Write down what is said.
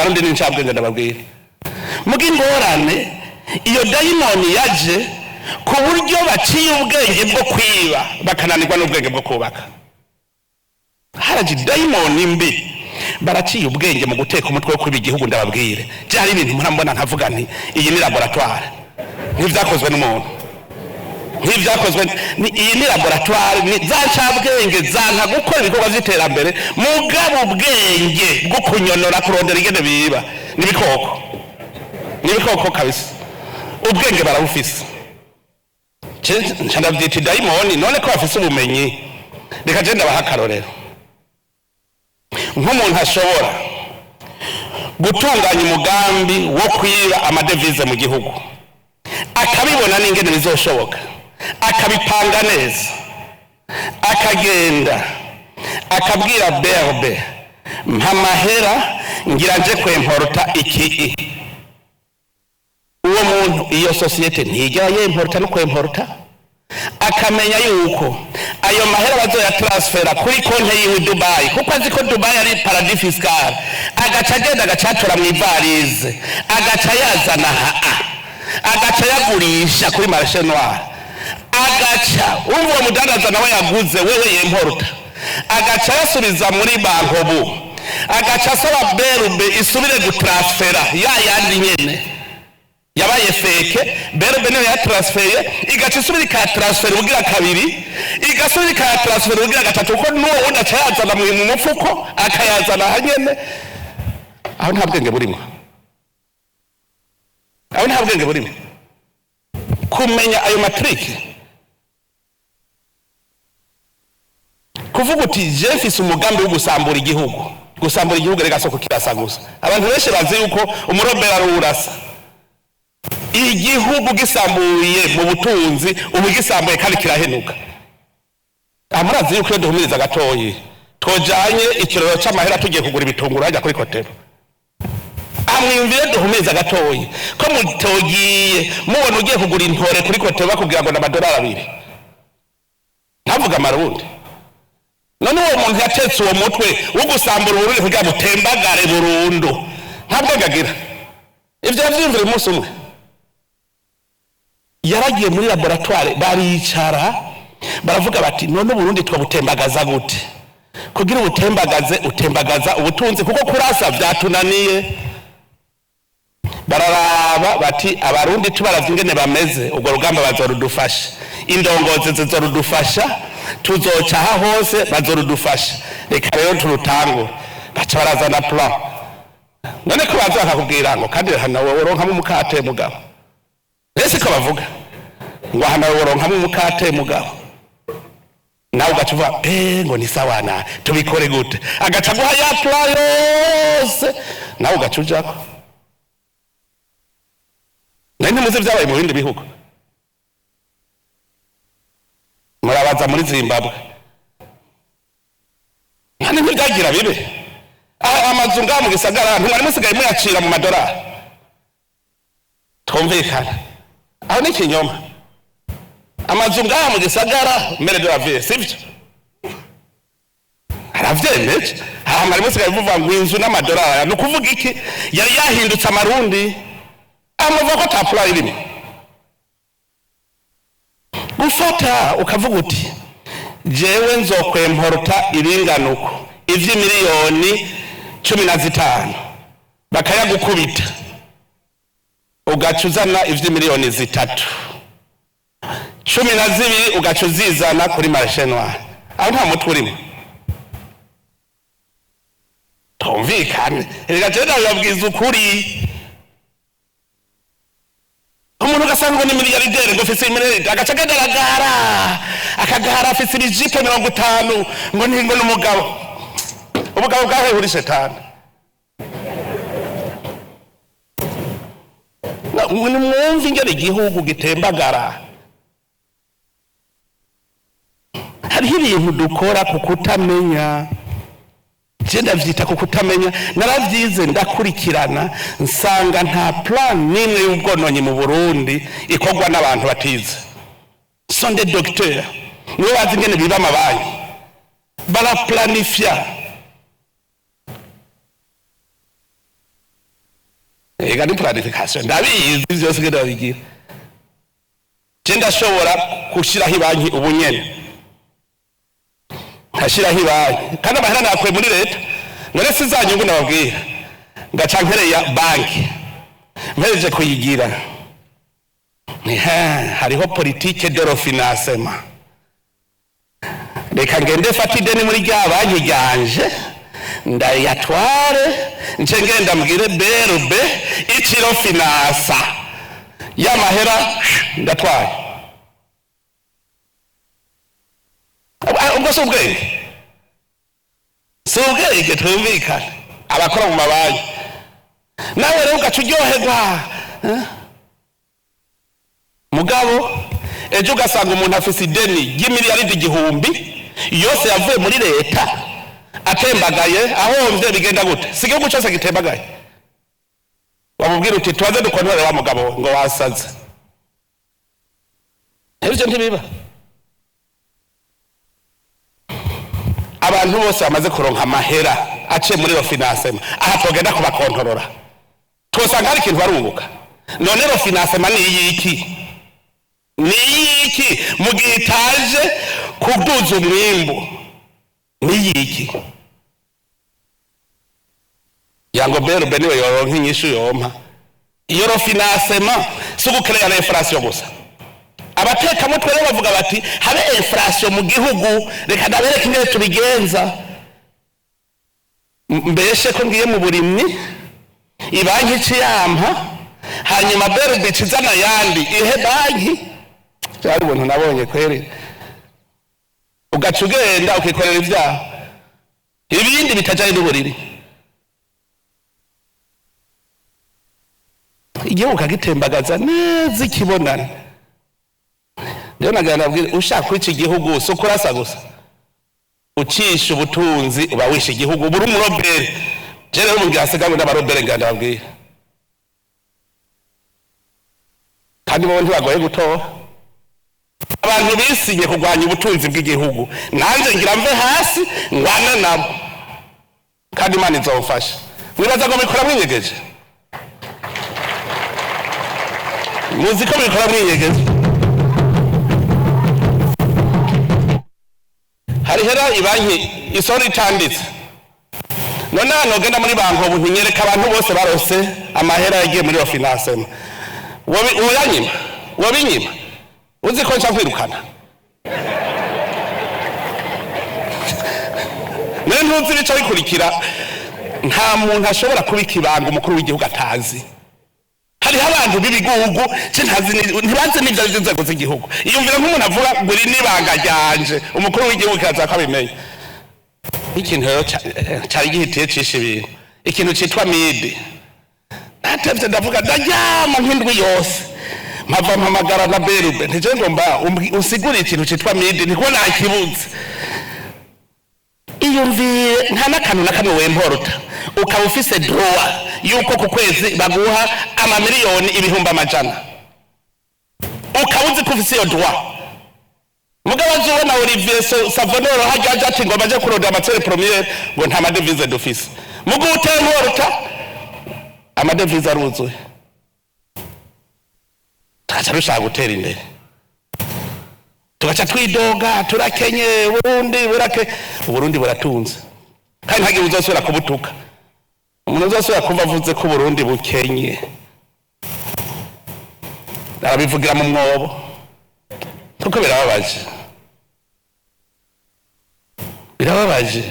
Abarundi ni incabwenge, ndababwira. Muga ingorane, iyo dayimoni yaje ku buryo baciye ubwenge bwo kwiba, bakananirwa n'ubwenge bwo kubaka. Haraje dayimoni mbi, baraciye ubwenge mu guteka umutwe wo kwiba igihugu. Ndababwire, byari ibintu murambona nkavuga nti iyi ni laboratoire, nk'ibyakozwe n'umuntu, nk'ibyakozwe iyi ni laboratoire, ni za ncabwenge zanka gukora ibikorwa by'iterambere, mugabo ubwenge bwo kunyonora, kurondera ingene biba, n'ibikoko, n'ibikoko kabisa. Ubwenge barabufise. Nca ndavyita idayimoni. None ko bafise ubumenyi, reka je ndabaha akarorero. Nk'umuntu ashobora gutunganya umugambi wo kwiba amadevize mu gihugu, akabibona n'ingene bizoshoboka, akabipanga neza, akagenda akabwira BRB: "Mpa amahera, ngira nje kwemporuta iki." Uwo muntu, iyo société ntigera yemporuta no kwemporuta, akamenya yuko ayo mahera bazoyatransfera kuri konte yiwe i Dubai, kuko azi ko Dubai ari paradis fiscal, agaca agenda agacatora mu ivalise, agaca yazana haa, agaca yagurisha kuri marché noir, agaca umva uwo mudandaza nawe yaguze wewe yemporuta, agaca yasubiza muri BANCOBU, agaca asaba BRB isubire gutransfera ya yandi nyene yabaye fake. BRB niyo yatransfeye, igaca isubira ikayatransfera ubugira kabiri, igasubira ikayatransfera ubugira gatatu, kuko n'uwo wundi aca yazana mu mufuko, akayazana aha nyene. Aho nta bwenge burimo, aho nta bwenge burimo. Kumenya ayo ma tricks, kuvuga uti je mfise umugambi wo gusambura igihugu. Gusambura igihugu rega soko kirasa gusa. Abantu benshi bazi yuko umurobera ari urasa igihugu. Gisambuye mu butunzi, ubu gisambuye kandi kirahenuka. Aha murazi yuko iyo duhumiriza gatoyi twojanye ikiroro c'amahera tugiye kugura ibitunguru hajya kuri COTEBU. Amwiyumvire, duhumiriza gatoyi ko mutogiye mubona ugiye kugura intore kuri COTEBU, bakubwira ngo ni amadolari 2, ntavuga amarundi. None uwo muntu yatetse uwo mutwe wo gusambura Uburundi kugira ngo utembagare burundu, nta bwenge agira? Ivyo yavyiyumvira umunsi umwe, yaragiye muri laboratoire, baricara baravuga bati: "None Uburundi twabutembagaza gute?" Kugira ubutembagaze, utembagaza ubutunzi, kuko kurasa vyatunaniye. Bararaba bati: "Abarundi tubaravye ingene bameze, urwo rugamba bazorudufasha, indongozi zizorudufasha, tuzoca aha hose bazorudufasha, reka rero turutangure." Baca barazana plan. None ko baza bakakubwira ngo kandi hano woronkamwo umukate mugabo, ese ko bavuga ngo hano woronkamwo umukate mugabo, nawe ugaca uvuga ngo ni sawa, na tubikore gute? Agaca aguha ya plan yose, nawe ugaca ujako. Nari ntimuzi vyabaye mu bindi bihugu, murabaza muri Zimbabwe kandi ntibyagira bibe. Aha amazu ngaha mu gisagara ntimwari musigaye muyacira mu madolari? Twumvikana, aho ni ikinyoma. Amazu ngaha mu gisagara, maire de la ville, sivyo, aravyemeje. Aha mwari musigaye muvuga ngo inzu n'amadolari, ni ukuvuga iki? Yari yahindutse amarundi. Amuvuga ko ata plan irimo. Gufata ukavuga uti jewe nzokwemporuta ibingana uko, ivy'imiliyoni 15, bakayagukubita, ugaca uzana ivy'imiliyoni 3, 12 ugaca uzizana kuri marché noir, aho nta mutwe urimo. Twumvikane, reka jewe ndabibabwiza ukuri. Umuntu ugasanga ngo ni milliardaire, ngo ufise miliyaride, agaca agenda aragara, akagara afise ibijipo 50, ngo ni ngo ni umugabo. Ubugabo bwahehe uri shetani? Nimwumve ingene igihugu gitembagara. Hariho ibintu dukora ku kutamenya, je ndavyita ku kutamenya. Naravyize, ndakurikirana, nsanga nta plan n'imwe y'ubwononyi mu Burundi ikorwa n'abantu batize. Sont des docteurs, nibo bazi ingene biba amabanki, baraplanifya. Ega ni planification, ndabizi vyose ngenda babigira. Je ndashobora gushiraho ibanki ubu nyene, nkashiraho ibanki, kandi amahera nakuye muri leta. None si za nyungu nababwira? Ngaca nkereya banki, mpereje kuyigira. Hariho politique de refinancement. Reka ngende fata ideni muri rya banki ryanje, ndayatware, nce ngenda mbwire BRB iciro finansa y'amahera ndatwaye. Ubwo si ubwenge? Si ubwenge? Twumvikane, abakora mu mabanki. Nawe rero ugaca uryoherwa, mugabo ejo ugasanga umuntu afise ideni ry'imiliyaridi 1000 yose yavuye muri leta, atembagaye, ahomvye. Bigenda gute? Si igihugu cyose gitembagaye? Wamubwira uti tubaze dukontorere wa mugabo, ngo wasaze. Ivyo ntibiba. Abantu bose bamaze kuronka amahera aciye muri refinancement, aha twogenda kubakontorora, twosanga hari ikintu barunguka. None refinancement ni iyiki? Ni iyiki mu gihe itaje kuduza umwimbu? Ni iyiki? Yango berube niwe yoronka inyishu yompa. Iyo refinancement si ugukereya l'inflation gusa. Abatekamutwe rero bavuga bati habe inflation mu gihugu, reka ndabereke ingene tubigenza. Mbeshe ko ngiye mu burimyi, ibanki iciyampa, hanyuma berube icizana ayandi ihe banki. Byari ubuntu nabonye kweri. Ugaca ugenda ukikorera ibyaha ibindi bitajanye n'uburiri, igihugu ukagitembagaza neza ikibonana. Rero nagira nabwire, ushaka kwica igihugu si ukurasa gusa, ucisha ubutunzi uba wishe igihugu, uba uri umurobere. Je rero mu gihe hasigaye n'abarobere, ngira ndababwire, kandi bo ntibagoye gutora abantu bisinye kurwanya ubutunzi bw'igihugu. Nanjye ngira mve hasi ngwane nabo, kandi Imana izomfasha. Mwibaza ngo bikora mwinyegeje? Muzi ko bikora mwinyegeje? Harihera ibanki isora itanditse. None hano ugenda muri banki ubu, ntinyereka abantu bose barose amahera yagiye muri refinancement, woyanyima, wobinyima, uzi ko nca kwirukana. None ntuzi ibica bikurikira? Nta muntu ashobora kubika ibanga umukuru w'igihugu atazi. Hariho abantu b'ibigugu ntibazi n'ibyo ari inzego z'igihugu. Iyumvira nk'umuntu avuga ngo iri n'ibanga ryanje, umukuru w'igihugu kaza ko abimenya. Ikintu rero cari gihitiye cisha ibintu, ikintu citwa midi. Natevye ndavuga, ndaryama nk'indwi yose, mpava mpamagara na berube, ntije ngomba unsigurire ikintu citwa midi, ntikuba nakibuze. Iyumvire, nta n'akantu na kamwe wemporota, ukaba ufise droit yuko ku kwezi baguha amamiliyoni 100,000,000, ukaba uzi ko ufise iyo droit. Mugabo azubona Olivier Savonero hajya aja ati ngo baje kurondera matière première, ngo nta madevize dufise. Mugu utemporota, amadevize aruzuye, tugaca dushaka gutera imbere, tugaca twidoga turakenye. Burundi burake, Uburundi buratunze, kandi ntagihe uzosubira kubutuka. Umuntu uzosubira kumva avuze ko Uburundi bukenye, arabivugira mu mwobo, kuko birababaje, birababaje.